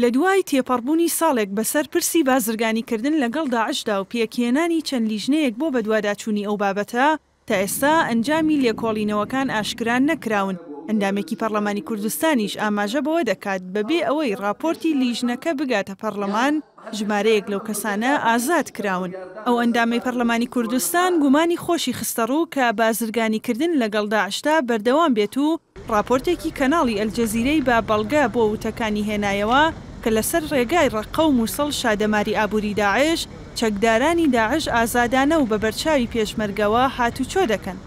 لەدوای تێپەڕبوونی ساڵێک بەسەر پرسی بازرگانیکردن لەگەڵ داعشدا و پێکهێنانی چەند لیژنەیەک بۆ بەدواداچوونی ئەو بابەتە، تا ئێستا ئەنجامی لێکۆڵینەوەکان ئاشکرا نەکراون، ئەندامێکی پەڕلەمانی کوردستانیش ئاماژە بەوە دەکات، بەبێ ئەوەی ڕاپۆرتی لیژنەکە بگاتە پەڕلەمان، ژمارەیەک لەو کەسانە ئازاد کراون. ئەو ئەندامەی پەڕلەمانی کوردستان گومانی خۆشی خستەڕوو کە بازرگانیکردن لەگەڵ داعشدا بەردەوام بێت و ڕاپۆرتێکی کەناڵی ئەلجەزیرەی بە بەڵگە بۆ وتەکانی هێنایەوە کە لەسەر ڕێگای ڕەققە و موسڵ شادەماری ئابووری داعش، چەکدارانی داعش ئازادانە و بە بەرچاوی پێشمەرگەوە هاتوچۆ دەکەن.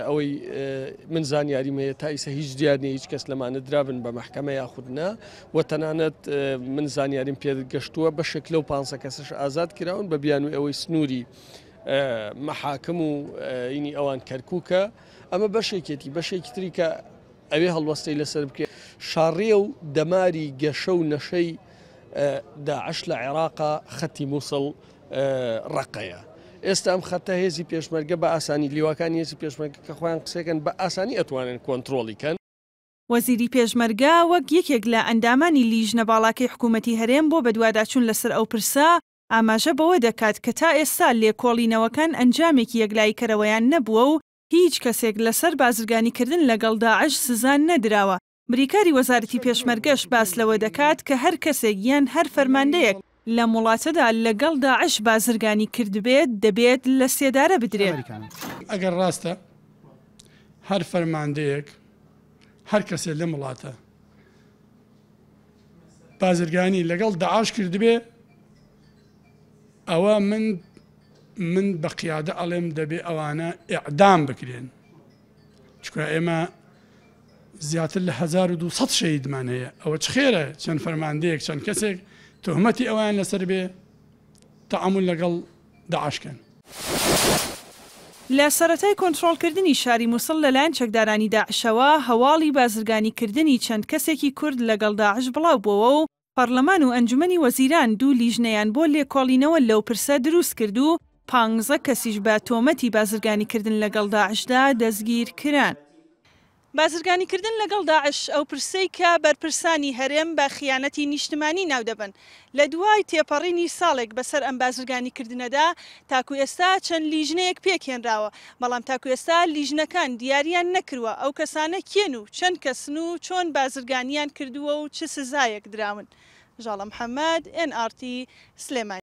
ئەوەی من زانیاریم هەیە تا ئیسە هیچ دیار نیە هیچ کەس لەمانە درابن بە مەحکەمە یاخود نا و تەنانەت من زانیاریم پێ گەشتووە بەشێک لەو پانزە کەسەش ئازاد کراون بە بیانووی ئەوەی سنووری مەحاکم و ینی ئەوان کەرکووکە ئەمە بەشێکێتی بەشێکی تری کە ئەوێ هەڵوەستەی لەسەر بکرێت شاڕێ و دەماری گەشە و نەشەی داعش لە عێراقا خەتی مووسڵ ڕەقەیە. ئێستا ئەم خەتە هێزی پێشمەرگە بە ئاسانی لیواکانی هێزی پێشمەرگە کە خۆیان قسەکەن بە ئاسانی ئەتوانن کۆنترۆڵی کەن. وەزیری پێشمەرگە وەک یەکێک لە ئەندامانی لیژنە باڵاکەی حکوومەتی هەرێم بۆ بەدواداچوون لەسەر ئەو پرسە ئاماژە بەوە دەکات کە تا ئێستا لێکۆڵینەوەکان ئەنجامێکی یەکلاییکەرەوەیان نەبووە و هیچ کەسێک لەسەر بازرگانیکردن لەگەڵ داعش سزا نەدراوە. بریکاری وەزارەتی پێشمەرگەش باس لەوە دەکات کە هەر کەسێک یان هەر فەرماندەیەک لەم وڵاتەدا لەگەڵ داعش بازرگانی کردبێت دەبێت لە سێدارە بدرێت. ئەگەر ڕاستە هەر فەرماندەیەک هەر کەسێک لەم وڵاتە بازرگانی لەگەڵ داعش کردبێ ئەوە من من بە قیادە ئەڵێم دەبێ ئەوانە ئیعدام بکرێن چونکە ئێمە زیاتر لە 1200 شەهیدمان هەیە ئەوە چ خێرە چەند فەرماندەیەک چەند کەسێک تهمەتی ئەویان لەسەر بێ تەعامول لەگەڵ داعش کەن. لە سەرەتای کۆنترۆڵکردنی شاری موسڵ لەلایەن چەکدارانی داعشەوە، هەواڵی بازرگانیکردنی چەند کەسێکی کورد لەگەڵ داعش بڵاوبووەوە و پەڕلەمان و ئەنجومەنی وەزیران دوو لیژنەیان بۆ لێکۆڵینەوە لەو پرسە دروستکرد و پانزە کەسیش بە تۆمەتی بازرگانیکردن لەگەڵ داعشدا دەستگیرکران. بازرگانیکردن لەگەڵ داعش، ئەو پرسەی کە بەرپرسانی هەرێم بە خیانەتی نیشتمانی ناودەبەن، لە دوای تێپەڕینی ساڵێک بەسەر ئەم بازرگانیکردنەدا، تاکو ئێستا چەند لیژنەیەک پێکهێنراوە، بەڵام تاکو ئێستا لیژنەکان دیاریان نەکروە ئەو کەسانە کێن و چەند کەسن و چۆن بازرگانیان کردووە و چ سزایەک دراون. ژاڵە محەمەد، ئێن ئاڕ تی، سلێمانی.